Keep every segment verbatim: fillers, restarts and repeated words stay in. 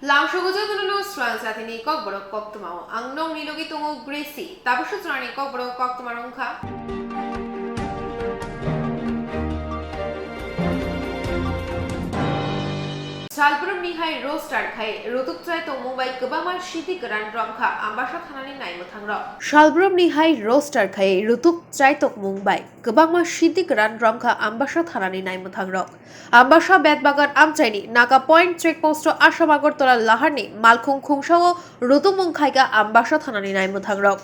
Langsogo jotono no srang jatini kokborok koktwmao. Ang nokni logi tongo Gracie. Tabukso chwrani kokborok koktwma wngkha. Salbrumni hai roaster khai rutuk chai tongmung bai kwbangma sidi kwran romkha Ambasa thanani naimwthangrok. Salbrumni hai roaster khai rutuk chai tongmung bai kwbangma sidi kwran romkha Ambasa thanani naimwthangrok. Ambasa Betbagan amchaini Naga Point check post o Assam Agartala laharni malkhung khungsao rutumung khaika Ambasa thanani naimwthangrok.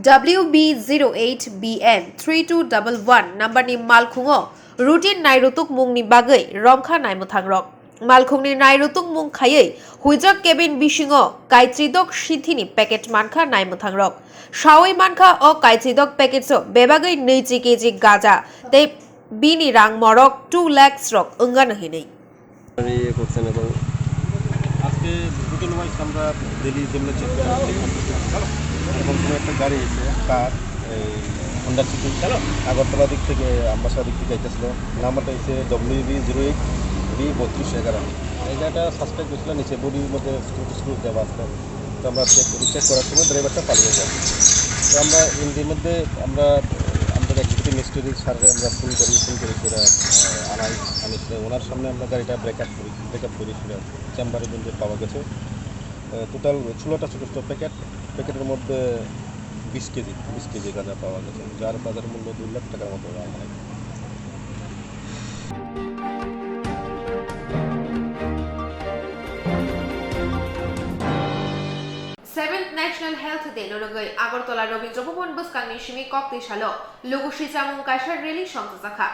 W B zero eight B N three two double one numberni malkhungo routine nairutukmungni bagwi romkha naimwthangrok. Malkhungni nairutukmung khaiwi huijak cabin bisingo kaitridok sithini packet mankha naimwthangrok. Sawi mankha o kaitridok packetso bebagwi nui G K G gaja tei bini rang morok two lakhs rok wngano hinwi. ইয়ে করছেন এবং আজকে routine wise আমরা ডেইলি যেমনি চেক করি, এবং কোনো একটা গাড়ি এসে কার এই হন্ডা সিটি আগরতলা দিক থেকে আমবাসা দিক থেকে যাইতেছিল, নাম্বারটা হচ্ছে W B zero eight B বত্রিশ এগারো। এই গাড়িটা সাসপেক্ট হয়েছিল নিচে বডির মধ্যে স্ক্রু স্ক্রু দেওয়া আসতে, তো আমরা চেক করি, চেক করার সময় ড্রাইভারটা পালিয়ে যায়। তো আমরা ইন্ডির মধ্যে আমরা আমাদের এক্সিকিউটিভ ম্যাজিস্ট্রেট স্যারকে আমরা ফোন করি, ফোন করি করে আহ, আনাই, আনি ওনার সামনে আমরা গাড়িটা ব্রেক আপ করি, ব্রেক আপ করি সেটা চেম্বারের মধ্যে পাওয়া গেছে। আহ, টোটাল ষোলোটা ছোটো ছোটো প্যাকেট, প্যাকেটের মধ্যে বিশ কেজি, বিশ কেজি গাঁজা পাওয়া গেছে, যার বাজার মূল্য দুই লাখ টাকার মতো দাম হয়। Seventh National Health Day no rwgwi Agartala Rabindra Bhaban bwskangni simi koktwi salo lukusi chamung kaisa rally songchajakha.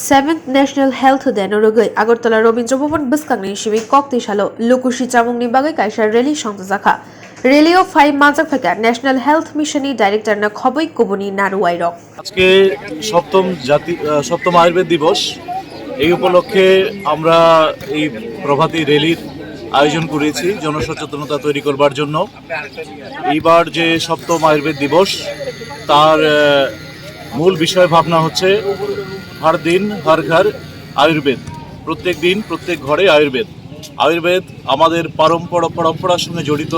Seventh National Health Day no rwgwi Agartala Rabindra Bhaban bwskangni simi koktwi salo lukusi chamungni bagwi kaisa rally songchajakha. Rally o phai manjak phaikha National Health Mission ni Director no khobwi kubuni naruwai rok. আজকে সপ্তম জাতি আহ, সপ্তম আয়ুর্বেদ দিবস। এই উপলক্ষে আমরা এই প্রভাতী র্যালির আয়োজন করেছি জনসচেতনতা তৈরি করবার জন্য। এইবার যে সপ্তম আয়ুর্বেদ দিবস, তার আহ, মূল বিষয় ভাবনা হচ্ছে হর দিন হর ঘর আয়ুর্বেদ, প্রত্যেক দিন প্রত্যেক ঘরে আয়ুর্বেদ। আয়ুর্বেদ আমাদের পরম্পরা পরম্পরার সঙ্গে জড়িত,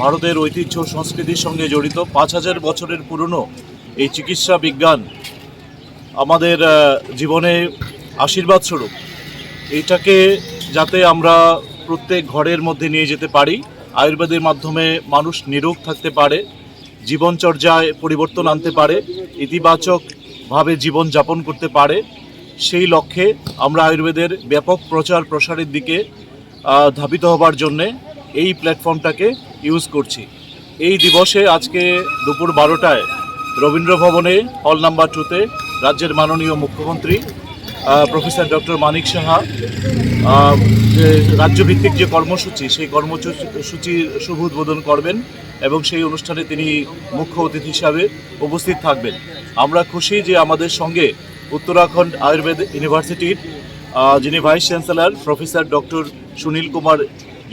ভারতের ঐতিহ্য সংস্কৃতির সঙ্গে জড়িত। পাঁচ হাজার বছরের পুরনো এই চিকিৎসা বিজ্ঞান আমাদের আহ, জীবনে আশীর্বাদ স্বরূপ। এটাকে যাতে আমরা প্রত্যেক ঘরের মধ্যে নিয়ে যেতে পারি, আয়ুর্বেদের মাধ্যমে মানুষ নিরোগ থাকতে পারে, জীবনচর্যায় পরিবর্তন আনতে পারে, ইতিবাচকভাবে জীবন যাপন করতে পারে, সেই লক্ষ্যে আমরা আয়ুর্বেদের ব্যাপক প্রচার প্রসারের দিকে আহ, ধাবিত হবার জন্যে এই প্ল্যাটফর্মটাকে ইউজ করছি। এই দিবসে আজকে দুপুর বারোটায় রবীন্দ্র ভবনে হল নাম্বার টুতে রাজ্যের মাননীয় মুখ্যমন্ত্রী আহ, প্রফেসর ডক্টর মানিক সাহা আহ, যে রাজ্যভিত্তিক যে কর্মসূচি, সেই কর্মসূচির শুভ উদ্বোধন করবেন এবং সেই অনুষ্ঠানে তিনি মুখ্য অতিথি হিসাবে উপস্থিত থাকবেন। আমরা খুশি যে আমাদের সঙ্গে উত্তরাখণ্ড আয়ুর্বেদ ইউনিভার্সিটির আহ, যিনি vice chancellor professor doctor Sunil Kumar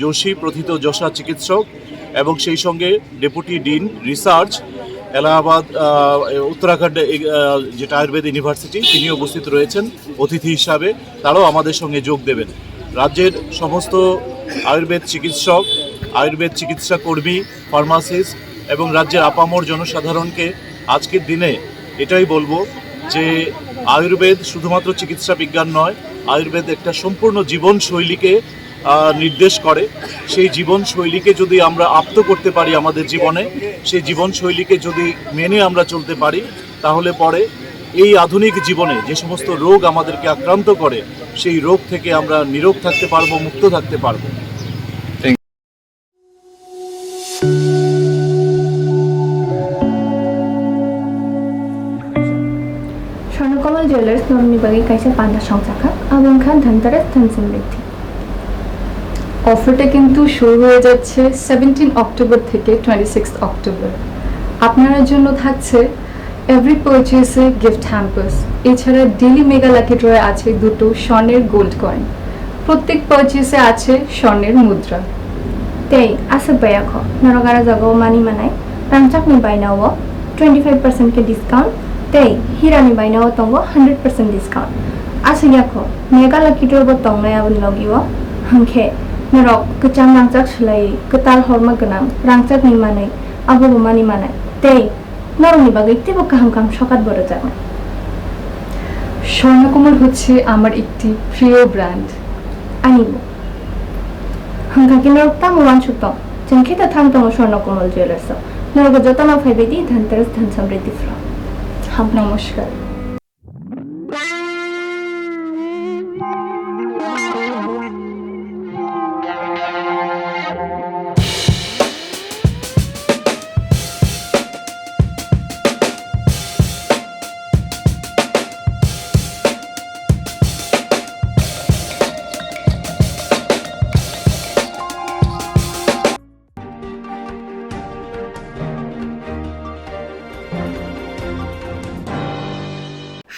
Joshi, প্রথিত যশা চিকিৎসক, এবং সেই সঙ্গে ডেপুটি ডিন রিসার্চ এলাহাবাদ আহ, উত্তরাখণ্ড আহ, যেটা আয়ুর্বেদ ইউনিভার্সিটি, তিনি উপস্থিত রয়েছেন অতিথি হিসাবে। তারাও আমাদের সঙ্গে যোগ দেবেন। রাজ্যের সমস্ত আয়ুর্বেদ চিকিৎসক, আয়ুর্বেদ চিকিৎসা কর্মী, ফার্মাসিস্ট এবং রাজ্যের আপামর জনসাধারণকে আজকের দিনে এটাই বলবো যে আয়ুর্বেদ শুধুমাত্র চিকিৎসা বিজ্ঞান নয়, আয়ুর্বেদ একটা সম্পূর্ণ জীবনশৈলীকে আহ, নির্দেশ করে। সেই জীবনশৈলীকে যদি আমরা আপ্ত করতে পারি আমাদের জীবনে, সেই জীবনশৈলীকে যদি মেনে আমরা চলতে পারি, তাহলে পরে এই আধুনিক জীবনে যে সমস্ত রোগ আমাদেরকে আক্রান্ত করে, সেই রোগ থেকে আমরা নীরোগ থাকতে পারবো, মুক্ত থাকতে পারবো। স্বর্ণকমল জুয়েলার্স নরুনি বাগে কাইসা পান্ডা সংখ্যা, আবং খান ধনতেরাস ধন সমৃদ্ধি। অফারটা কিন্তু শুরু হয়ে যাচ্ছে সেভেন্টিন অক্টোবর থেকে টোয়েন্টি সিক্স অক্টোবর। আপনার জন্য থাকছে এভরি পারচেসে গিফট হ্যাম্পার্স, এছাড়া ডেইলি মেগা লাকি ড্রয়ে আছে দুটো স্বর্ণের গোল্ড কয়েন। প্রত্যেক পারচেসে আছে স্বর্ণের মুদ্রা। Tei aswk bai kho, norok aro jagao mani manai, rangchakni bainao twenty five percent khe discount tei hirani bainao tongo hundred percent discount. Aswk ya kho, mega lucky draw bo tongnai aboni logio, hwnkhe Norok kwcham rangchak swlaiwi kwtal horma gwnang rangchakni manwi, abo bo mani manai. Tei norokni bagwi teibo kaham kaham sokat bo rwjaknai. Swarnakamal হচ্ছে আমার একটি প্রিয় brand. Ani bo. Hwnkha khe norok tamo uansuk tong? Chwng khe ta thang tongo Swarnakomal Jewellers-o. Norok jotono phaibai di Dhanteras Dhan Samriddhi Floor. Ham. Namaskar.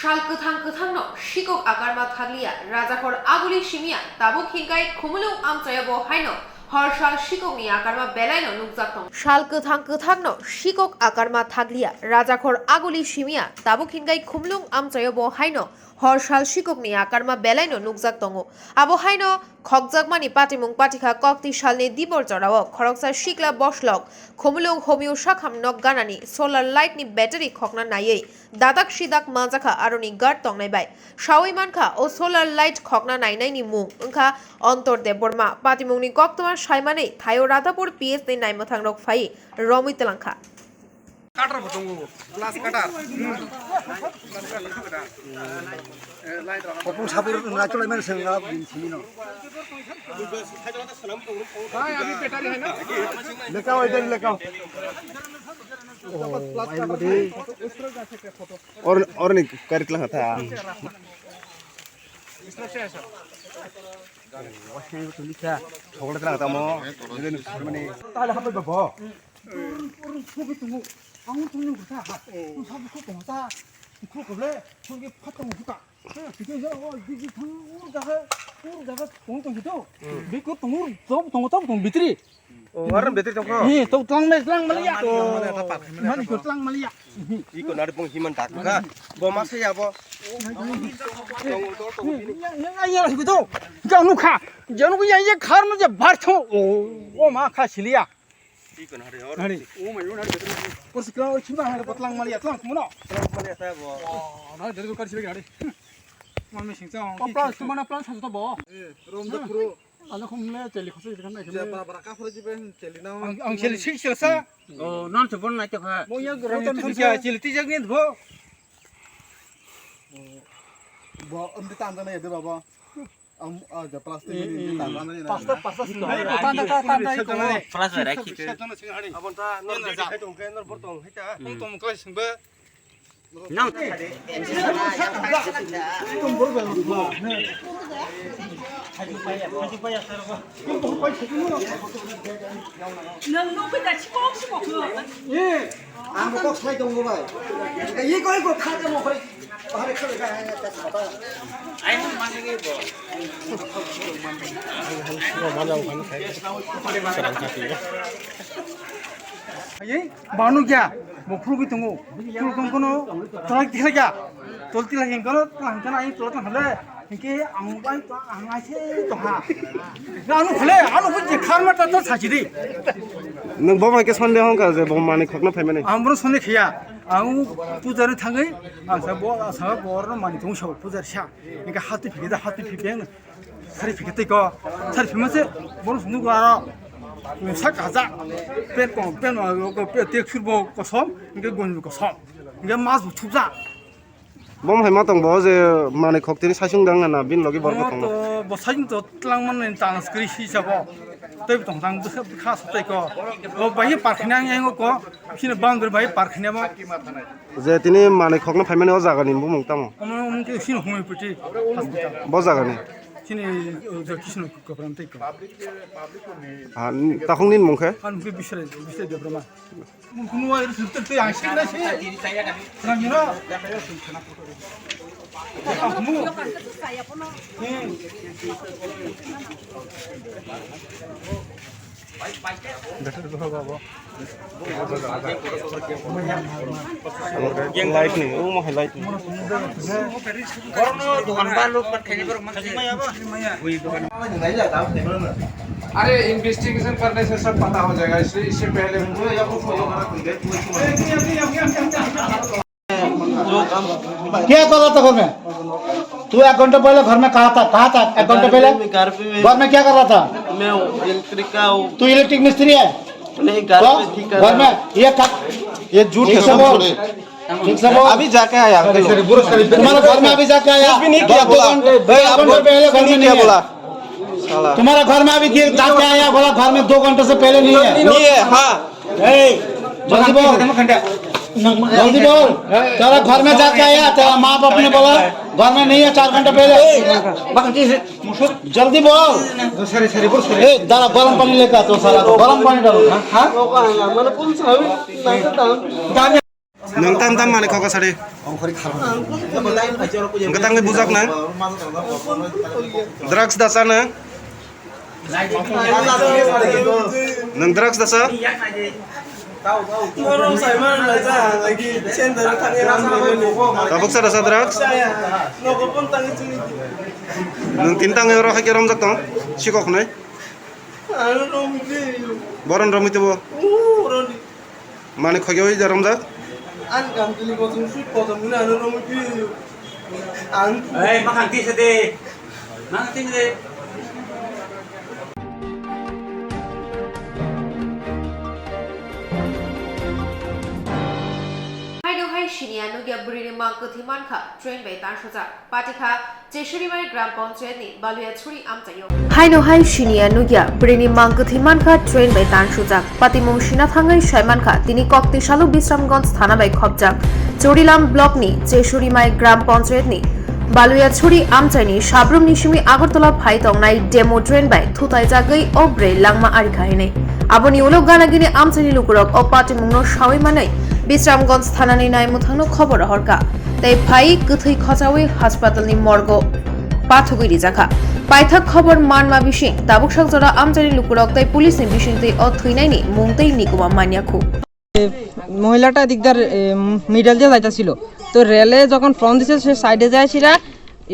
Sal kwthang kwthangno sikok akarma thakliya, rajakhor aguli simiya, tabuk hinkai khumulwng amchaio bo haino hor sal sikokni akarma belaino nukjak tongo. Sal kwthang kwthangno sikok akarma thakliya, rajakhor aguli simiya, tabuk hinkai khumulwng amchaio bo haino hor sal sikokni akarma belaino nukjak tongo. Abo haino khokjakmani patimung patikha kokti salni dibor jorao khoroksa sikla boslok khumulwng homio sakham nok ganani solar light ni battery khokna naiwi dadak sidak manjakha aroni guard tongnai bai. Sawi mankha o solar light khokna nainaini mung wngkha Antor Debbarma. Patimungni koktwma saimani thaio Radhapur P S ni naimwthangrok phai romwi twlangkha. Cutter bo tongo, glass cutter. Kopung sapur na chulai man sengga bin sini no. Lekao, eder lekao. Oh, ayo deh. Or, or ni karit lang kata. Chocolate lang kata mo. Ini nih, ini nih. Tahan apa, Babo? Urung, urung, sugi tunggu. Ang tunggu, ha. Sabu kok tunggu, ta. Kok kok le, kok ke patang buka. Itu ya, oh, di di tang ur jaga, ur jaga tunggu tunggu itu. Biko tunggu, tunggu tunggu tunggu bitri. Oh, warung betul tongko. Eh, tau tlang mai tlang mali ya. Mani ko tlang mali ya. Iko nari bong himan tak ka. Bo masa ya bo. Yang yang yang itu. Janu kha. Janu ya ya khar ma je bar tho. Oh, oh ma kha siliya. Iko nari or. Nari. Oh ma yo nari betul. Por sikla o chima ha ko tlang mali ya tlang kuno. Tlang mali ya ta bo. Oh, na dari ko kar sili nari. Mami sing chang. Plan cuma na plan satu bo. Eh, rom da pro. Ano khum le cheli khosoi kan nai khum le. Bara bara ka phore jibe cheli na. Ang, ang cheli sik sila sa. Oh, non se bon nai ta kha. Mo ya gro ton khum se cheli ti jak ni bo. Bo, am de tan da nai de baba. Am, a, de plastic ni de tan da nai. Pasta, pasta. Tan da ka, tan da ko. Plastic rai ki. Abon ta non de khai tong ke nor bor tong hai ta. Tong tong klai sing be. Nang. Nang nukui da chikok chikok khe. Eh, ang kok sai tong bai. Iko iko kha ka mo khoi. Bahar khale ka hai ta ta. Ai mo mang ge bo. Serang kati. Ai, banu kya? Bo khulugwi tongo. Khulug tong kono tolak tikhlai kya? Tol tikhlai hing kono, tol hing kono, ai tol tong hale. Hingke ang bai to, ang ai se to ha. Anu khale, anu khun je kharma ta to sachi di. Nwng bo mai ke sonde hong ka je bo mani khokna phaimani. Ang bro sonde khiya. Ang puja ri thangwi, ang sa bo, sa bo ro mani tong sa puja ri sa. Hingke hati phige da, hati phige. Sari phikhe tei ko, sari phima se, bono sunu ko aro, sak kaja, pen ko, pen ko, pen tek sur bo kosom, hingke gon bo kosom, hingke mas bo thupja. Bom hai ma tong bo je manui khok tini saisung dang na, na, bin logi borok tong. To bo saisung to tlang man ni tang skri si sa bo. Tei tong tang bwkha, bwkha sa tei ko. Bo bai parkhina yang ko, sini boundary bai parkhina bo. Je tini manui khokno phaimani o jaga ni bumung tamo? Omo, omo khe sini Homeopathy hospital. Bo jaga ni? Sini, o, je Krishna Kapran tei ko. Ah, takhung ni mung khe? Ang khe Bisrai, Bisrai Debbarma. Mung kunu wa iri suttel tei ang sing na si. Nang yura. Mu. Hmm. Light ni, o mo hai light ni. Borokno dogan ba lok pat khaini borok manse. Ui dogan. अरे, इन्वेस्टिगेशन करने से सब पता हो जाएगा, इसलिए इससे पहले हम क्या कर रहा था घर में? तू एक घंटा पहले घर में कहाँ था? कहाँ था एक घंटा पहले? घर में, घर पे मैं घर में क्या कर रहा था? मैं इलेक्ट्रिक का हूँ। तू इलेक्ट्रिक मिस्त्री है? नहीं, घर तो पे ठीक कर घर रहा में हूँ। ये का, ये झूठ कैसे बोल? ठीक से बोल। अभी जाके आया। तुम्हारा घर में अभी जाके आया। कुछ भी नहीं किया बोला। भाई, आप कुछ भी नहीं किया बोला। साला। तुम्हारा घर में अभी गिर जाके आया, बोला घर में दो घंटे से पहले नहीं है। नहीं है, हाँ। ए, जल्दी बोल। जल्दी बोल। तेरा घर में जाके आया, तेरा माँ बाप ने बोला घर में नहीं है चार घंटे पहले। जल्दी बोल। ए, दादा, गरम पानी लेकर आ, तो साला को गरम पानी डालो। हाँ? Nwng tam tam mani kok sadi. Ang kori kharang. Ang kori kharang. Ang kori kharang. Ang kori kharang. Ang kori kharang. Drugs dasa nwng? Nwng drugs dasa? Tabuk sa dasa drugs? Nwng tin tang oro hai ke romjak tong? Sikok nai? Boron romwi tebo? Mani khoiyo oi da romjak? Ang kam tini kosom sui kosom mune ano romwi twi. Ang. Ei, makhang tisa de. Makhang tisa de. Haino hai siniya nugya bwrwini mang kwthwi mankha, train bai tansujak. Patikha, Cheshurimari Gram Panchayat ni Baluyachuri amchaio. Haino hai siniya nugya, bwrwini mang kwthwi mankha train bai tansujak. Patimung sina thangwi sai mankha, tini kokti salo Bisramganj thana bai khopjak. Churilam block ni Cheshurimai Gram Panchayat ni Baluyachuri amchaini sabrumni simi Agartala phai tongnai demo train bai thutaijagwi o bwrwi langma arikha hinwi. Aboni ulo ganagini amchaini lukurok o patimungno sawi manwi Bisramganj thanani naimwthangno khobor rohorkha. Tei phai kwthwi khochawi hospitalni morgo pathogwi rijakha. Paithak khobor manma bising tabuk sakjora amchaini lukurok tei police ni bisingtwi o thwinaini mung tei nikuma manya khu. মহিলাটা এদিকদার, এ, মিডল দিয়ে যাইতাছিল। তো রেলে যখন ফোন দিছে, সে সাইডে যায় সেটা,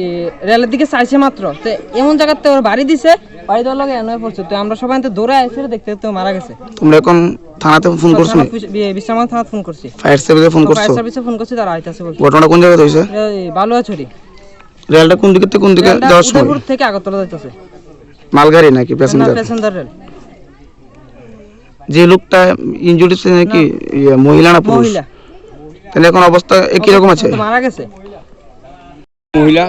এ, রেলের দিকে চাইছে মাত্র। তো এমন জায়গাতে ওর বাড়ি দিছে, বাড়ি দেওয়ার লগে এনে পড়ছে। তো আমরা সবাই তো দৌড়ে আইছি, দেখতে দেখতে ও মারা গেছে। তোমরা এখন থানাতে ফোন করছো থানা নি? পিছ-, বি-, বিশ্রামগঞ্জ থানাত ফোন করছি। ফায়ার সার্ভিসে ফোন তো করছো? ফায়ার সার্ভিসে ফোন করছি, তারা আইতাছে বলছে। ঘটনা কোন জায়গাতে হয়েছে? এই বালুয়াছড়ি। রেলটা কোন দিকে থেকে কোন দিকে রেলটা যাওয়ার সময়? উদয়পুর থেকে আগরতলা যাইতেছে। মালগাড়ি নাকি না, প্যাসেঞ্জার? Passenger rail. যে লোকটা ইনজুরি হয়েছে নাকি না। ইয়ে, মহিলা না পুরুষ? মহিলা। তাহলে এখন অবস্থা একই রকম আছে? তো মারা গেছে। মহিলা।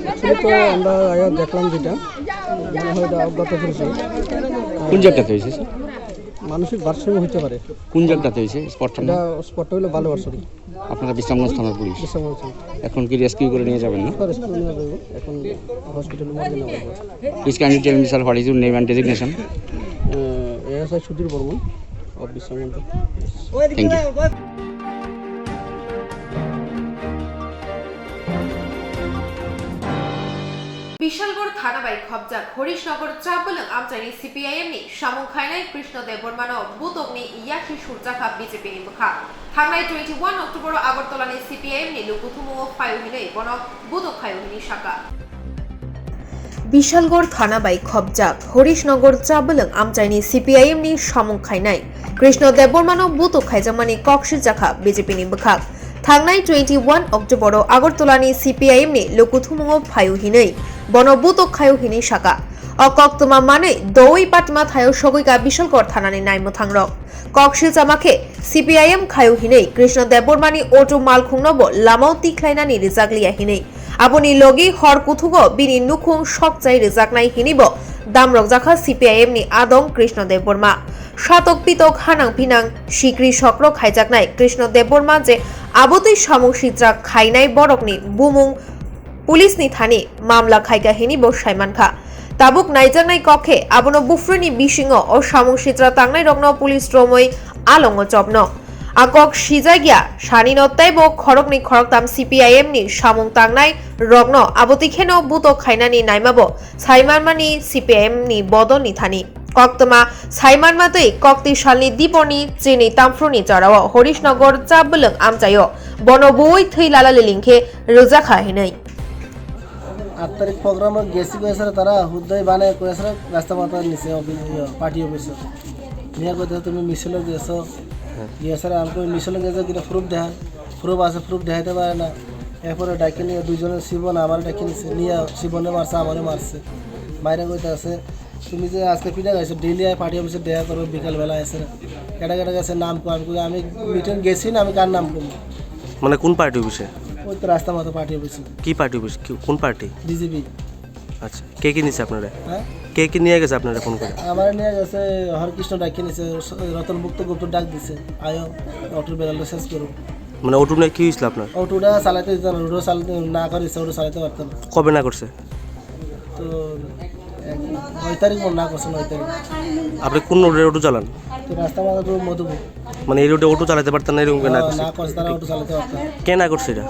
Actually তো আমরা আগে দেখলাম যেটা, মনে হয় এটা অজ্ঞাত পরিচয়। কোন জায়গাতে হয়েছে, স্যার? মানসিক ভারসাম্য হতে পারে। কোন জায়গাতে হয়েছে স্পটটার নাম? এটা স্পটটা হলো বালুয়াছড়ি। আপনারা বিশ্রামগঞ্জ থানার পুলিশ? বিশ্রামগঞ্জ থানা। এখন কি রেস্কিউ করে নিয়ে যাবেন না? হ্যাঁ, রেস্কিউ নিয়ে যাবো। এখন হসপিটালে মর্গে নেওয়া হবে। Please kindly tell me, sir, what is your name and designation? আহ, ASI Sudhir Barman, of Bishramganj. Thank you. Bishalgarh thana bai khopjak Horishnagar Chabalwng amchaini C P I M ni samung khainai Krishna Debbarmano butokni yaksi surjakha B J P ni bwkhak. Thangnai twenty one October o Agartala ni C P I M ni lukuthumugo phaio hinwi bono butok khaio hinwi sakha. Bishalgarh thana bai khopjak Horishnagar Chabalwng amchaini C P I M ni samung khainai Krishna Debbarmano butok khaijakmani kok siljakha B J P ni bwkhak. Thangnai twenty one October o Agartala ni C P I M ni lukuthumugo phaio hinwi bono butok khaio hinwi sakha. O koktwma manwi doui patma thaio sogwikha Bishalgarh thanani naimwthangrok. Kok silchama khe C P I M khaio hinwi Krishna Debbarmani auto malkhungno bo lamao tikhlainani rijak liya hinwi. Aboni logi hor kuthugo bini nukhung sokchai rijaknai hinwi bo damrokjakha C P I M ni adong Krishna Debbarma. Satok pitok hanang pinang sikri sokro khaijaknai Krishna Debbarma je abotwi samung sitra khainai borokni bumung police ni thani mamla khaika hinwi bo saimankha. Tabuk naijaknai kok khe abono buphuruni bisingo o samung sitra tangnairokno police romwi alongo chopno. A kok sijakya sanino teibo khoroknwi khoroktam C P I M ni samung tangnai rokno abotwi kheno butok khainani naimabo saimanmani C P I M ni bodolni thani. Koktwma saimanma twi kokti salni diponi chini tamphuruni jorao Horishnagar Chabalwng amchaio bono buwi thwi lala liling khe rwjakha hinwi. আট তারিখ program-ও গেছি কইছে তারা, হুদ্দাই বানায় কইছে রাস্তা মাথা নিচে অফিস, ইয়ে, পার্টি অফিসে। নিয়ে কইতে তুমি মিছিলে গেছো, গেছে আর আমি কই মিছিলে গেছো, কিনা প্রুফ দেখা, প্রুফ আছে, প্রুফ দেখাইতে পারে না। এরপরে ডাকে নিয়ে দুইজনের শিবন আমার ডাকে নিছে, নিয়ে শিবনে মারছে, আমারে মারছে। মাইরা কইতে আছে, তুমি যে আজকে পিঠা খাইছো, ডেইলি আয় পার্টি অফিসে দেখা করবে, বিকালবেলা আছে না। কেটা কেটা গেছে নাম কো, আমি কই, আমি মিটিং গেছি না, আমি কার নাম করবো? মানে কোন পার্টি অফিসে? ওই তো রাস্তা মাথা পার্টি অফিসে। কি পার্টি অফিস? কি, কোন পার্টি? বিজেপি। আচ্ছা, কে কি নিছে আপনারা? হ্যাঁ? কে কি নিয়ে গেছে আপনারা ফোন করে? আমার নিয়ে গেছে হরকৃষ্ণ ডাক নিছে, রতন মুক্ত গুপ্ত ডাক দিছে, আয়ো অটো বেলাল শেষ করো। মানে অটো নিয়ে কি হয়েছিল আপনার? অটোটা চালাতে দিত না, অটো চালাতে না করে ইচ্ছা অটো চালাতে পারতাম না। কবে না করছে? তো এক, নয় তারিখ মনে না করছে, নয় তারিখ। আপনি কোন রোডে অটো চালান? তো রাস্তা মাথা তো মধুপুর। মানে এই রোডে অটো চালাতে পারতেন না, এরকম করে না হ্যাঁ, করছে? না করছে, তারা অটো চালাতে পারতাম না। কে না করছে এটা?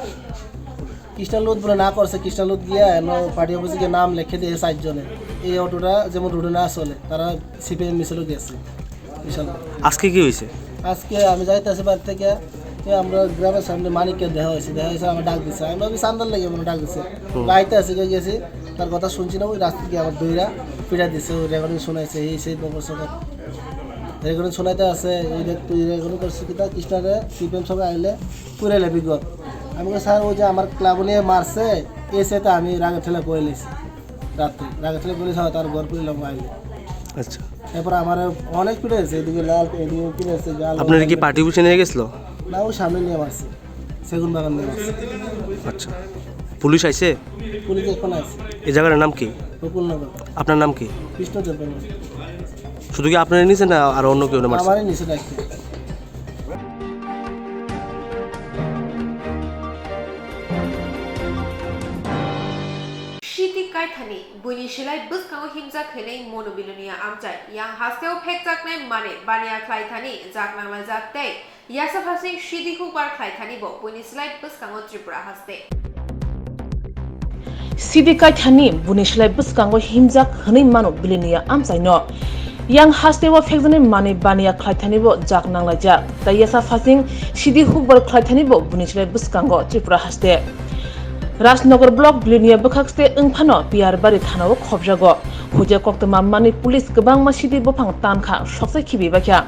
কৃষ্ণা লুত বলে না করছে, কৃষ্ণা লুত গিয়া এনো পার্টি অফিসে গিয়ে নাম লিখে দিয়ে চারজনে। এই অটোটা যেমন রোডে না চলে, তারা সিপিএম মিছিলও গেছে। বিশাল। আজকে কি হয়েছে? আজকে আমি যাইতেছি বাড়ি থেকে, তো আমরা গ্রামের সামনে মানিককে দেখা হয়েছে, দেখা হয়েছে আমার ডাক দিছে, আমি ভাবি চান্দার লাগে মনে ডাক দিছে। হুম। গাইতে আছে গিয়ে গেছি, তার কথা শুনছি না, ওই রাস্তা গিয়ে আমার দইরা পিঠা দিছে, ওই রেকর্ডিং শোনাইছে, এই সেই বকর সকর রেকর্ডিং শোনাইতে আছে। এই দেখ তুই রেকর্ডিং করছিস কিতা, কৃষ্ণারে সিপিএম সবাই আইলে পুরে লেবি গর। আমি কই, "স্যার, ওই যে আমার ক্লাব নিয়ে মারছে, এসে তো আমি রাগে ঠেলে কয়ে লিছি রাত্রে, রাগে ঠেলে কয়ে লিছি, তার ঘর পুরে লেবো আইলে।" আচ্ছা। এরপর আমার অনেক পিঠা হয়েছে, এদিকে লাল, এদিকে পিঠা হয়েছে, গাল আপনারা কি পার্টি অফিসে নিয়ে গেছিল? না, ওই সামনে নিয়ে মারছে, সেগুন বাগান নিয়ে মারছে। আচ্ছা, পুলিশ আইছে? পুলিশ এখন আছে। এই জায়গার নাম কি? বকুলনগর। আপনার নাম কি? কৃষ্ণ দেববর্মা। শুধু কি আপনারা নিছেন না আর অন্য কেউ মারছে? আমারই নিচে ডাকছে। Sidi kaithani buini silai bwskango himjak hinwi mono bilonia amchai. Yang hasteo phekjaknai manwi baniya khlaithani jak nanglaijak tei yasa phasing sidi hukbar khlaithani bo buini silai bwskango Tripura haste. Sidi kaithani buini silai bwskango himjak hinwi mano bilonia amchaino. Yang hasteo phekjaknai manwi baniya khlaithani bo jak nanglaijak. Tei yasa phasing sidi hukbar khlaithani bo buini silai bwskango Tripura haste. Rajnagar block Biloniya bwkhakste wngphano Piyarbari thanao khopjago. Huja koktwma manwi police kwbangma sidi buphang tankha, soksa khibi baikha.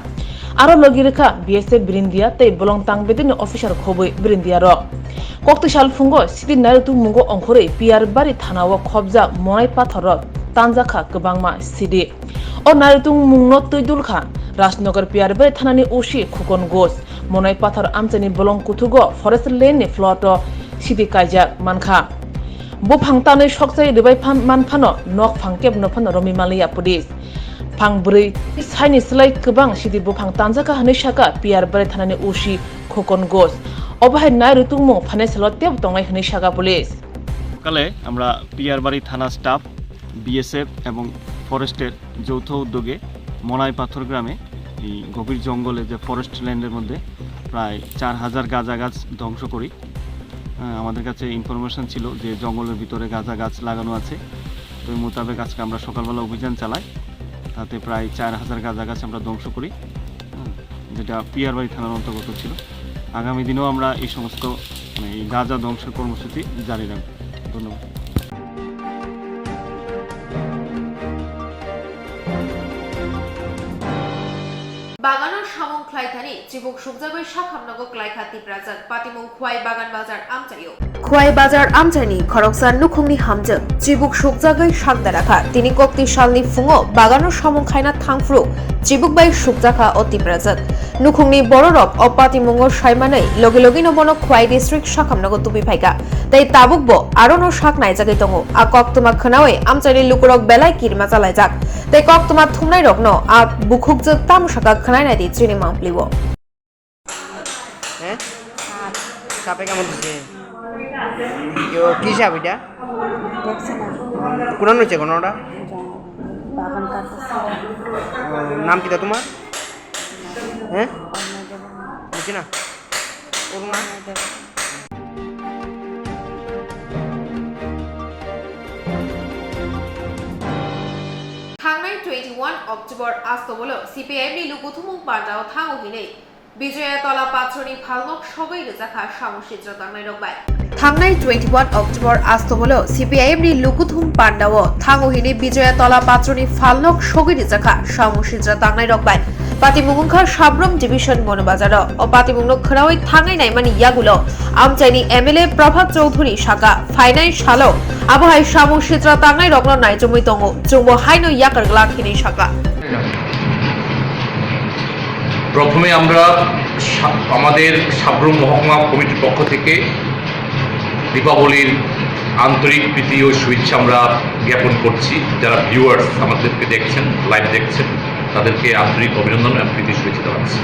Aro logi rwkha B S F Birindia tei bolong tang bedini officer khobwi Birindia rok. Koktwi sal phungo sidi nairutung mungo ongkhorwi Piyarbari thanao khopjak monai pathor rok tanjakha kwbangma sidi. O nairutung mungno twi dulkha Rajnagar Piyarbari thanani O C Khukon Ghosh. Monai pathor amchaini bolong kuthugo forest land ni plot o sidi kaijak mankha. Buphang tanwi sokchai rwbai phan-, manphano nok phang kebno phano romwi manliya police. Phang bwrwi saini slai kwbang sidi buphang tanjakha hwnwi sakha Piyarbari thanani O C Khukon Ghosh. Obo hai nairutung mung phainaisalo tebo tongnai hwnwi sakha police. সকালে আমরা পিয়ারবাড়ি থানা staff, BSF এবং ফরেস্টের যৌথ উদ্যোগে মনাই পাথর গ্রামে এই গভীর জঙ্গলে যে ফরেস্ট ল্যান্ডের মধ্যে প্রায় চার হাজার গাঁজা গাছ ধ্বংস করি। আহ, আমাদের কাছে ইনফরমেশন ছিল যে জঙ্গলের ভিতরে গাঁজা গাছ লাগানো আছে। তো এই মোতাবেক আজকে আমরা সকালবেলা অভিযান চালাই, তাতে প্রায় চার হাজার গাঁজা গাছ আমরা ধ্বংস করি। হুম, যেটা পিয়ারবাড়ি থানার অন্তর্গত ছিল। আগামী দিনেও আমরা এই সমস্ত, মানে, এই গাঁজা ধ্বংসের কর্মসূচি জারি রাখব। ধন্যবাদ। Bagano samung khlaithani chibuk sukjagwi sakhamnogo klaikha Tiprajwk, patimung Khwai Bagan Bazar amchaio. Khwai Bazar amchaini khoroksa nukhungni hamjwk chibuk sukjagwi sakdarakha. Tini kokti salni phungo bagano samung khaina thangphru chibuk bai sukjakha o Tiprajwk. Nukhungni bororok o patimungo saimanwi logi logino bono Khwai district sakhamnogo tubui phaikha. Tei tabukbo arono sak naijagwi tongo. A koktwma khwnawi amchaini lukurok belai kirima chalaijak. Tei koktwma thumnairokno a bukhukjwk tamo sakha khwnai naidi chini mangpilio. হ্যাঁ? সাপে কামড় দিছে। ইয়ো, কি সাপ এটা? দেখছি না। কোন হচ্ছে ঘটনাটা? বাগান কাটতেছে। ও, নাম কিতা তোমার? হ্যাঁ? বুঝছি না। ওর নাম? Thangnai twenty-one October astobolo C P I M ni lukuthumung pandao thango hinwi Bijoya Tola Patroni phalnok sogwi rwjakha samung sitra tangnairok bai. Thangnai twenty-one October Astomolo C P I M ni Lukuthum Pandao thango hini Bijoya Tola Patroni phalnok sogwi rwjakha samung sitra tangnairok bai. Patimung wngkha Sabrum Division Monobazaro. O patimungno khwrawi thangnai naimani yagulo amchaini M L A Prabhat Chowdhury saka, phainai salo abohai samung sitra tangnairokno naichomwi tongo, chwngbo haino yakar glak hinwi saka. প্রথমে আমরা সা- আমাদের সাব্রুম মহকুমা কমিটির পক্ষ থেকে দীপাবলির আন্তরিক প্রীতি ও শুভেচ্ছা আমরা জ্ঞাপন করছি। যারা ভিউয়ার্স আমাদেরকে দেখছেন, লাইভ দেখছেন, তাদেরকে আন্তরিক অভিনন্দন এবং প্রীতি শুভেচ্ছা জানাচ্ছি।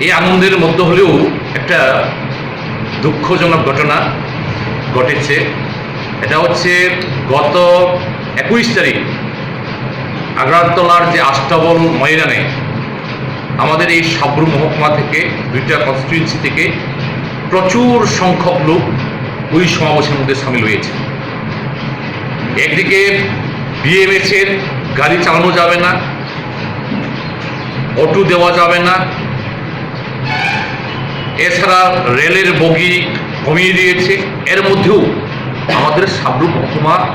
এই আনন্দের মধ্য হলেও একটা দুঃখজনক ঘটনা ঘটেছে। এটা হচ্ছে গত একুশ তারিখ আগরতলার যে আস্তাবল ময়দানে আমাদের এই সাব্রুম মহকুমা থেকে দুইটা কনস্টিটিউয়েন্সি থেকে প্রচুর সংখ্যক লোক ওই সমাবেশের মধ্যে সামিল হয়েছে। একদিকে বিএমএস এর গাড়ি চালানো যাবে না, অটো দেওয়া যাবে না, এছাড়া রেলের বগি কমিয়ে দিয়েছে। এর মধ্যেও আমাদের সাব্রুম মহকুমা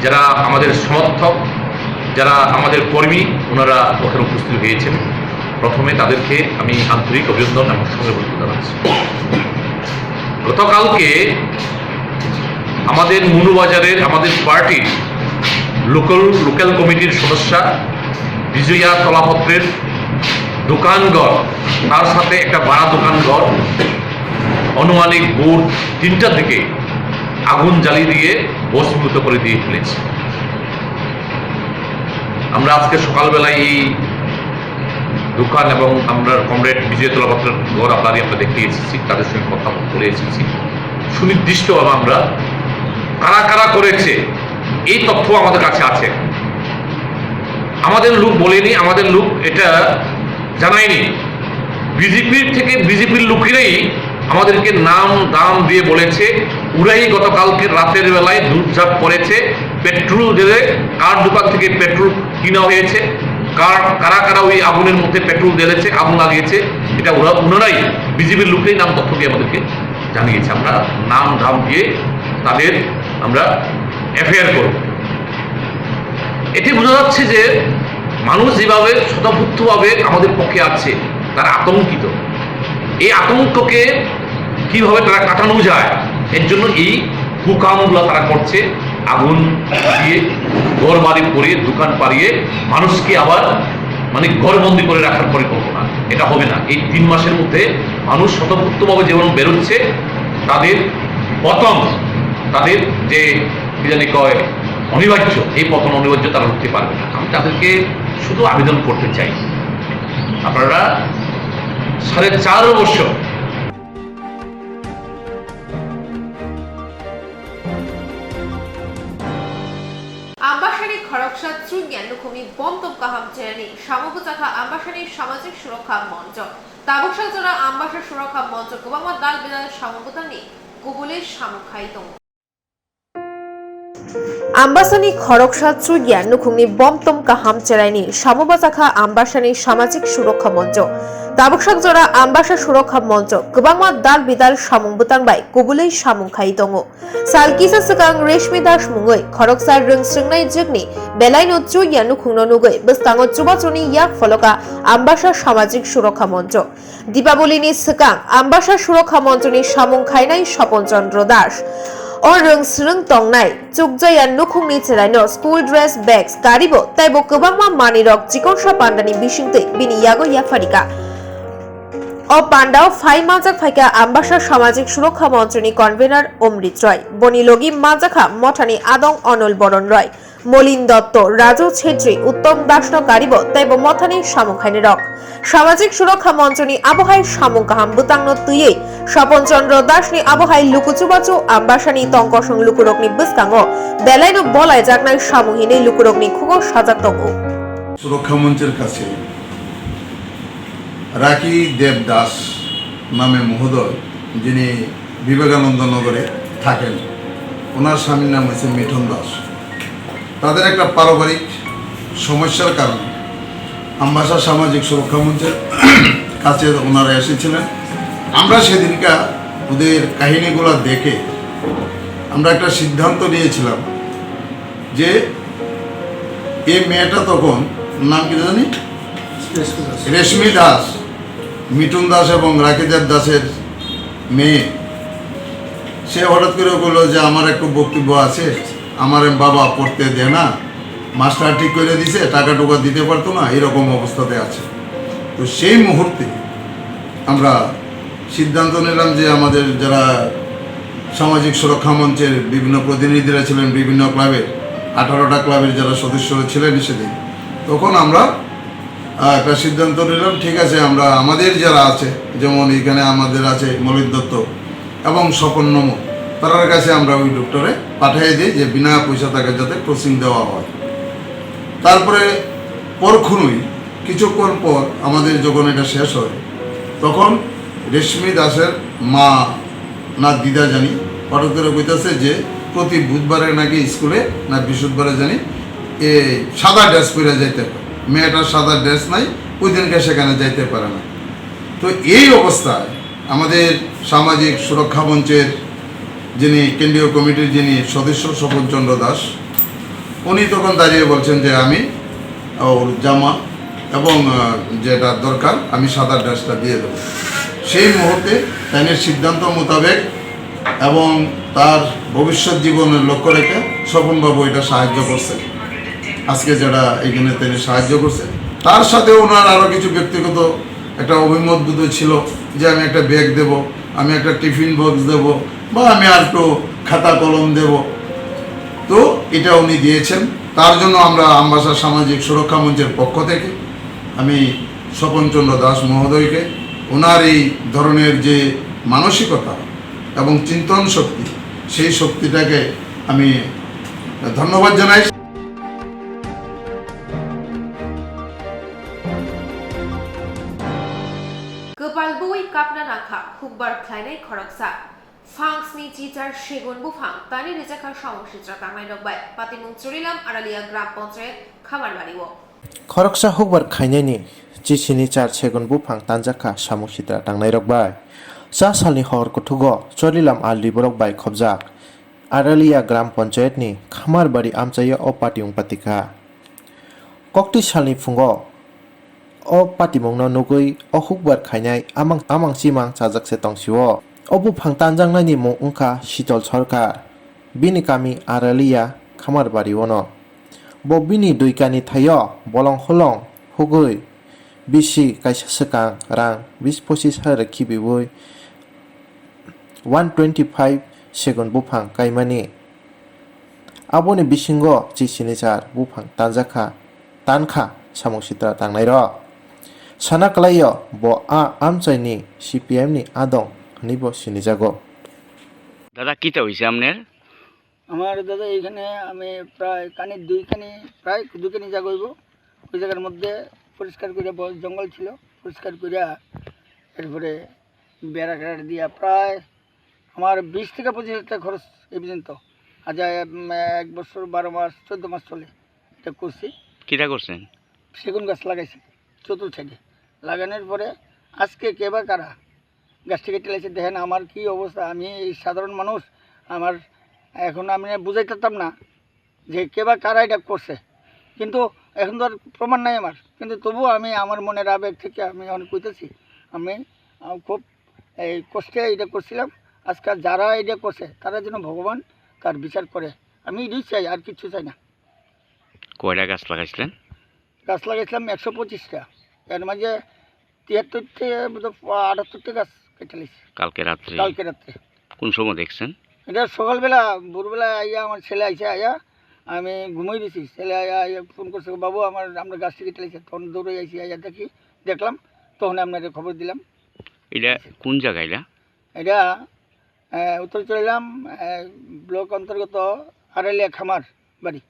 যারা আমাদের সমর্থক, যারা আমাদের কর্মী, ওনারা ওখানে উপস্থিত হয়েছেন। প্রথমে তাদেরকে আমি আন্তরিক অভিনন্দন এবং সঙ্গে জানাচ্ছি। গতকালকে আমাদের মনুবাজারের আমাদের পার্টির লোকাল লোকাল কমিটির সদস্যা বিজয়া তলাপত্রের দোকানঘর, তার সাথে একটা ভাড়া দোকানঘর আনুমানিক ভোর তিনটার দিকে আগুন জ্বালিয়ে দিয়ে ভস্মীভূত করে দিয়ে ফেলেছে। আমরা আজকে সকালবেলায় এই দোকান এবং আমরা কমরেড বিজয় তলাপত্রের ঘর আপনারই আমরা দেখতে এসেছি, তাদের সঙ্গে কথা বলে এসেছি। সুনির্দিষ্টভাবে আমরা কারা কারা করেছে এই তথ্য আমাদের কাছে আছে। আমাদের লোক বলেনি, আমাদের লোক এটা জানায়নি। বিজেপির থেকে বিজেপির লোকেরাই আমাদেরকে নাম দাম দিয়ে বলেছে, ওরাই গতকালকে রাতের বেলায় দুধ ঝাঁপ করেছে, পেট্রোল ঢেলে কার দোকান থেকে পেট্রোল কিনা হয়েছে, কার কারা কারা ওই আগুনের মধ্যে পেট্রোল ঢেলেছে, আগুন লাগিয়েছে, এটা ওরা ওনারাই বিজেপির লোকেরাই নাম তথ্য দিয়ে আমাদেরকে জানিয়েছে। আমরা নাম দাম দিয়ে তাদের আমরা এফআইআর করব। এতে বোঝা যাচ্ছে যে মানুষ যেভাবে স্বতঃস্ফূর্তভাবে আমাদের পক্ষে আছে, তারা আতঙ্কিত। এই আতঙ্ককে কিভাবে তারা কাটানো যায়, এর জন্য এই কুকামগুলো তারা করছে। আগুন দিয়ে, ঘর বাড়ি পুড়িয়ে, দোকান পাড়িয়ে মানুষকে আবার মানে ঘরবন্দি করে রাখার পরিকল্পনা। এটা হবে না। এই তিন মাসের মধ্যে মানুষ স্বতঃস্ফূর্তভাবে যেমন বেরোচ্ছে, তাদের পতন, তাদের যে কি জানি কয় অনিবার্য, এই পতন অনিবার্য, তারা উঠতে পারবে না। আমি তাদেরকে শুধু আবেদন করতে চাই, আপনারা সাড়ে চার বছর Ambasani khoroksa chukya nukhungni bomtom kaham cherani samung bwchakha Ambasani Samajik Surokha Moncho. Tabuksa jora Ambasa Surokha Moncho kwbangma dal bidal samung bwtangni kubulwi samung khai tongo. Ambasani khoroksa chukya nukhungni bomtom kaham cheraini samung bwchakha Ambasani Samajik Surokha Moncho. Tabuksa jora Ambasa Surokha Moncho kwbangma dal bidal samung bwtang bai kubulwi samung khai tongo. Sal kisa swkang Reshmi Das mungwi khoroksa rwng swngnai jwkni belaino chukya nukhungno nugwi bwskango chubachuni yak pholoka Ambasa Samajik Surokha Moncho. Dipaboli ni swkang Ambasa Surokha Moncho ni samung khainai Sopon Chandra Das o rwng swrwng tongnai chukjaya nukhungni chwraino school dress, bags, karibo teibo kwbangma manwirok chikonsa pandani bisingtwi bini yago yapharika. O pandao phai manjak phaikha Ambasa Samajik Surokha Monchoni convener Omrit Roy, boni logi manjakha mothani adong Onol Boron Roy, Molin Dotto, Raju Chhetri, Uttom Dasno karibo teibo mothani samung khainirok. Samajik Surokha Monchoni abohai samung kaham bwtangno twiwi Sopon Chandra Dasni abohai luku chubachu Ambasani tongkosong lukurokni bwskango belaino bolaijaknai samung hinwi lukurokni khugo sajak tongo. সুরক্ষা মঞ্চের কাছে রাখি দেব দাস নামে মহোদয়, যিনি বিবেকানন্দ নগরে থাকেন, ওনার স্বামীর নাম হচ্ছে মিঠুন দাস। তাদের একটা পারিবারিক সমস্যার কারণে আমবাসা সামাজিক সুরক্ষা মঞ্চের কাছে ওনারা এসেছিলেন। আমরা সেদিনকার ওদের কাহিনীগুলো দেখে আমরা একটা সিদ্ধান্ত নিয়েছিলাম যে এই মেয়েটা তখন, নাম কি জানি, রেশমি দাস, মিঠুন দাস এবং রাকেশ দাসের মেয়ে। সে হঠাৎ করে বললো যে, "আমার একটু বক্তব্য আছে, আমার বাবা পড়তে দেয় না, মাস্টার ঠিক করে দিছে, টাকা টুকা দিতে পারতো না, এরকম অবস্থাতে আছে।" তো সেই মুহূর্তে আমরা সিদ্ধান্ত নিলাম যে আমাদের যারা সামাজিক সুরক্ষা মঞ্চের বিভিন্ন প্রতিনিধিরা ছিলেন, বিভিন্ন ক্লাবের, আঠারোটা ক্লাবের যারা সদস্যরা ছিলেন সেদিন, তখন আমরা, আহ, একটা সিদ্ধান্ত নিলাম, ঠিক আছে, আমরা আমাদের যারা আছে, যেমন এখানে আমাদের আছে মলিন দত্ত এবং স্বপন নমো, তারার কাছে আমরা ওই ডক্টরে পাঠিয়ে দিই যে বিনা পয়সা তাকে যাতে কোচিং দেওয়া হয়। তারপরে পরক্ষণই কিছুক্ষণ পর আমাদের যখন এটা শেষ হয়, তখন রেশমি দাসের মা না দিদা জানি, হঠাৎ করে কইতাছে যে প্রতি বুধবারে নাকি স্কুলে না বৃহস্পতিবারে জানি এই সাদা ড্রেস পরে যাইতে হয়, মেয়েটার সাদা ড্রেস নাই, ওই দিনকে সেখানে যাইতে পারে না। তো এই অবস্থায় আমাদের সামাজিক সুরক্ষা মঞ্চের যিনি কেন্দ্রীয় কমিটির যিনি সদস্য স্বপন চন্দ্র দাস, উনি তখন দাঁড়িয়ে বলছেন যে আমি ওর জামা এবং, আহ, যেটা দরকার আমি সাদা ড্রেসটা দিয়ে দেবো। সেই মুহূর্তে তাইনের সিদ্ধান্ত মোতাবেক এবং তার ভবিষ্যৎ জীবনের লক্ষ্য রেখে স্বপনবাবু এটা সাহায্য করছেন, আজকে যেটা এখানে তিনি সাহায্য করছেন। তার সাথে ওনার আরও কিছু ব্যক্তিগত একটা অভিমত বোধ ছিল যে আমি একটা ব্যাগ দেব, আমি একটা টিফিন বক্স দেব, বা আমি আর একটু খাতা কলম দেব। তো এটা উনি দিয়েছেন। তার জন্য আমরা আমবাসা সামাজিক সুরক্ষা মঞ্চের পক্ষ থেকে আমি স্বপন চন্দ্র দাস মহোদয়কে ওনার এই ধরনের যে মানসিকতা এবং চিন্তন শক্তি, সেই শক্তিটাকে আমি ধন্যবাদ জানাই। Kwpal bui kapna nangkha hukbar khlainai khoroksa. Phangsni chichar segun buphang tani rijakha samung sitra tangnairok bai. Patimung Churilam Aralia Gram Panchayat Khamarbari o. Khoroksa hukbar khainani chisini char segun buphang tanjakha samung sitra tangnairok bai. Cha salni hor kuthugo Churilam aldi borok bai khobjak. Aralia Gram Panchayatni Khamarbari amchaio o patimung patikha. Kokti salni phungo o patimungno nugwi o hukbar khainai amang, amang chimang chajak se tongsio. O buphang tanjaknaini mung wngkha Sitol Sarkar. Bini kami Aralia Khamarbari ono. Bo bini dui kani thaio bolong holong hugwi bisi kaisa swkang rang bis pochis hajar khibiwi one twenty five segun buphang kaimani. Aboni bisingo chisini char buphang tanjakha, tankha samung sitra tangnairok. Sana kwlaio bo a amchaini C P M ni adong hwnwibo sinijago. দাদা, কিতা হইছে আপনার? আমার দাদা, এইখানে আমি প্রায় কানি দুই কানি, প্রায় দুই কানি জায়গা হইব। ওই জায়গার মধ্যে পরিষ্কার করে ব-, জঙ্গল ছিল, পরিষ্কার করে এরপরে বেড়া টেড়া দিয়া প্রায় আমার বিশ থেকে পঁচিশ হাজার টাকা খরচ এই পর্যন্ত। আজ, উম, এক বছর বারো মাস, চোদ্দ মাস চলে এটা করছি। কিটা করছেন? সেগুন গাছ লাগাইছি চতুর সাইডে। লাগানোর পরে আজকে কে বা কারা গাছ থেকে টেলাইছে, দেখেন আমার কি অবস্থা। আমি এই সাধারণ মানুষ, আমার এখন আমি বুঝাইতে পারতাম না যে কে বা কারা এটা করছে, কিন্তু এখন তো আর প্রমাণ নাই আমার, কিন্তু তবুও আমি আমার মনের আবেগ থেকে আমি এখন কইতেছি, আমি, আহ, খুব এই কষ্টে এটা করছিলাম। আজকাল যারা এটা করছে তারা যেন ভগবান তার বিচার করে, আমি এটাই চাই, আর কিচ্ছু চাই না। কয়টা গাছ লাগাইছিলেন? গাছ লাগাইছিলাম একশো পঁচিশটা, এর মাঝে তিয়াত্তরটা বোধহয় আটাত্তরটা গাছ কেটে নিয়েছি কালকে রাত্রে। কালকে রাত্রে। কোন সময় দেখছেন? এটা সকালবেলা, ভোরবেলা আইয়া আমার ছেলে আইসে, আইয়া আমি ঘুমাই দিছি। ছেলে আইয়া, আইয়া ফোন করছে, "বাবু, আমার, আমরা গাছ থেকে টেলাইছি।" তখন দৌড়ে আইসি, আইয়া দেখি, দেখলাম, তখন আপনাদের খবর দিলাম। এটা কোন জায়গা এটা? এটা, আহ, উত্তর চলাইলাম, আহ, ব্লক অন্তর্গত আড়ালিয়া খামার বাড়ি।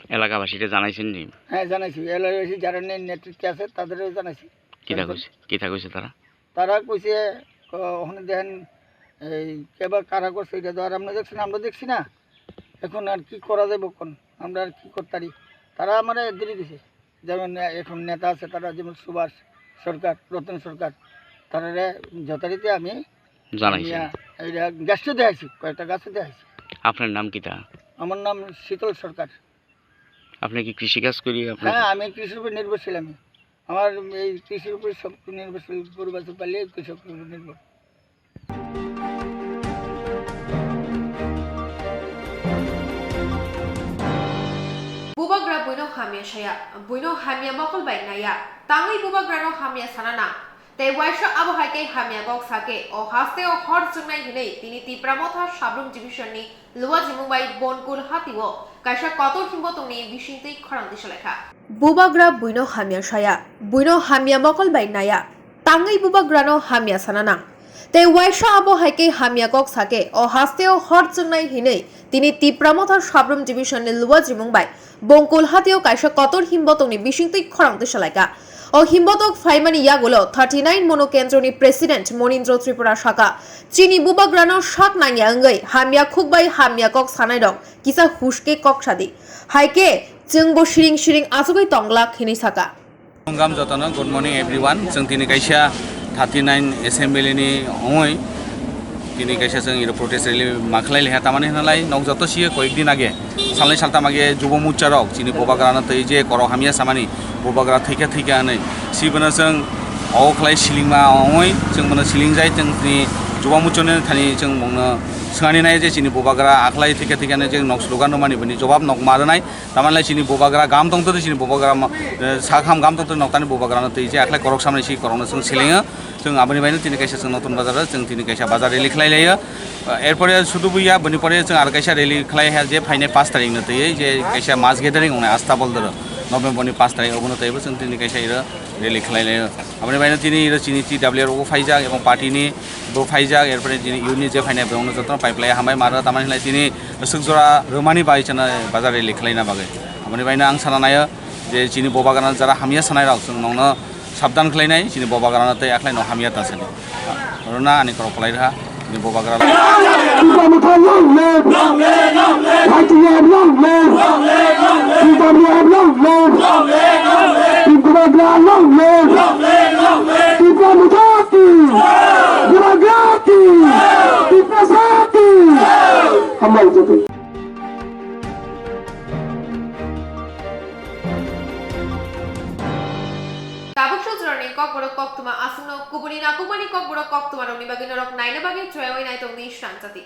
এলাকাবাসীরা জানাইছেন নি? হ্যাঁ, জানাইছি। এলাকাবাসী যারা নে-, নেতৃত্বে আছে, তাদেরও জানাইছি। কিতা কইছে? কিতা কইছে তারা? তারা কইছে, ক-, ওখানে দেখেন, এই কেবা কারা করছে, এটা তো আর আমরা দেখছি না, আমরা দেখছি না। এখন আর কি করা যাবে কোন? আমরা আর কি করতারি? তারা আমারে দেরি দিছে। যেমন এখন নেতা আছে, তারা যেমন সুভাষ সরকার, রতন সরকার, তারারে যথারীতি আমি জানাইছেন। আমি, আহ, এই গাছও দেখাইছি, কয়েকটা গাছও দেখাইছি। আপনার নাম কিতা? আমার নাম শীতল সরকার। আপনি কি কৃষিকাজ করি আপনার? হ্যাঁ, আমি কৃষির উপর নির্ভরশীল আমি। আমার এই কৃষির উপর সব নির্ভরশীল, গরু বাছুর পালিয়ে কৃষকের উপর নির্ভর। Bubagra buino hamya saya, buino hamya mokol bai naya. Tangwi bubagrano hamya sana nang. Tei waisa abo hai khe hamya kok sa khe, o haste o hor chwngnai hinwi tini Tipra Motha Sabrum Division ni Luwajimung bai Bonkul hati o kaisa kotor himbo tongni bisingtwi khorang tisa lai kha. Bubagra buino hamya saya, buino hamya mokol bai naya. Tangwi bubagrano hamya sana nang. Tei waisa abo hai khe hamya kok sa khe, o haste o hor chwngnai hinwi tini Tipra Motha Sabrum Division ni Luwajimung bai Bonkul hati o kaisa kotor himbo tongni bisingtwi khorang tisa lai kha. O himbo tok phaimani yagulo thirty nine mono kendroni President Monindro Tripura saka, chini bubagrano sak nangya wngwi hamya khuk bai hamya kok sanai rok kisa huske kok sadi. Hai khe chwngbo siring siring achugwi tong glak hinwi saka. Welcome jotono, good morning everyone. Chwng tini kaisa thirty nine assembly ni ongoi tini kaisa chwng iro protest rally ma khlai liha, tamani hwnalai nok joto siye koyek din age, salnai saltam age Jubo Morcha rok chini bubagrano twi je korok hamya samani, bubagra thwikha thwikha hinwi si bono chwng o khlai silingma ongoi chwng bono silingjai, chwng tini Jubo Morcha ni thani chwng bongno swngani nai je chini bubagra akhlai thwikha thwikha hinwi je nok slogan rwmani bini jobab nok ma rwnai. Tamani lai chini bubagra gam tongtwtwi, chini bubagra ma-, eh, sakham gam tongtwtwi noktani bubagrano twi je akhlai korok samani si korokno chwng silingo. Chwng aboni baino tini kaisa chwng notun bazar o chwng tini kaisa bazar rally khlai laio. Eh, erpore sudu buya boni pore chwng ar kaisa rally khlai ha je phainai pash tarikno twi je kaisa mass gathering wngnai Asta Boldoro November ni pash tarik obono twibo chwng tini kaisa iro rally khlai laio. Aboni baino tini iro chini T W R o phaijak ebong party ni bo phaijak, erpore chini unit je phainai borokno jotono pai phlai hambai maro tamani lai tini swk jora rwmani bai chana bazar rally khlaina bagwi. Aboni baino ang sana naio je chini bubagrano jara hamya sanai rok chwng nokno sabdan khlainai, chini bubagrano tei akhlai no hamya ta sani. Rwna ani korok kwlai rwha chini bubagra. Tipra Motha long live! Long live, long live! Y T F long live! Long live, long live! Tipra Motha long live! Long live, long live! Tipra Motha long live! Long live, long live! Tipra Motha ki! Bubagra ki! Tiprasa ki! Hambai joto. Tabuk sojroni kokborok koktwma aswkno kubuni nakukmani kokborok koktwmarokni bagwi norok naina bagwi choyawi naitongdi srangjadi.